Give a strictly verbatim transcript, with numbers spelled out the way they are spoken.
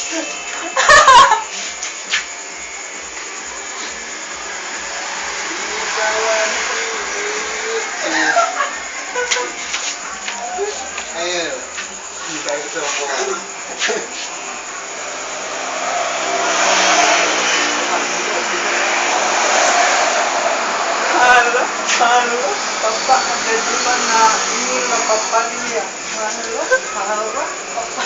Ayo. Halo, halo, Bapak, ada di mana? Inilah Bapak dia. Halo, halo, Bapak.